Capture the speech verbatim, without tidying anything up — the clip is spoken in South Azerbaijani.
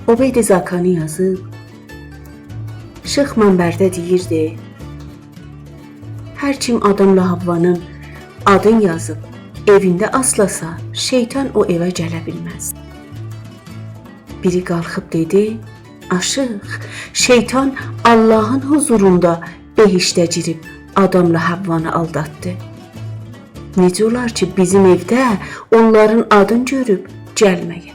عبید زاکانی یازیب: شیخ منبرده دئییردی: هر کیم آداملا حوانین آدین یازیب ائوینده آسلاسا، شیطان او ائوه گله بیلمز. بیری قالخیب دئدی: آ شیخ، شیطان آللاهین حضوروندا بهشته گیریب آداملا حوانی آلداتدی. نئجه اولار کی، بیزیم ائوده اونلارین آدین گؤروب گلمه‌یه؟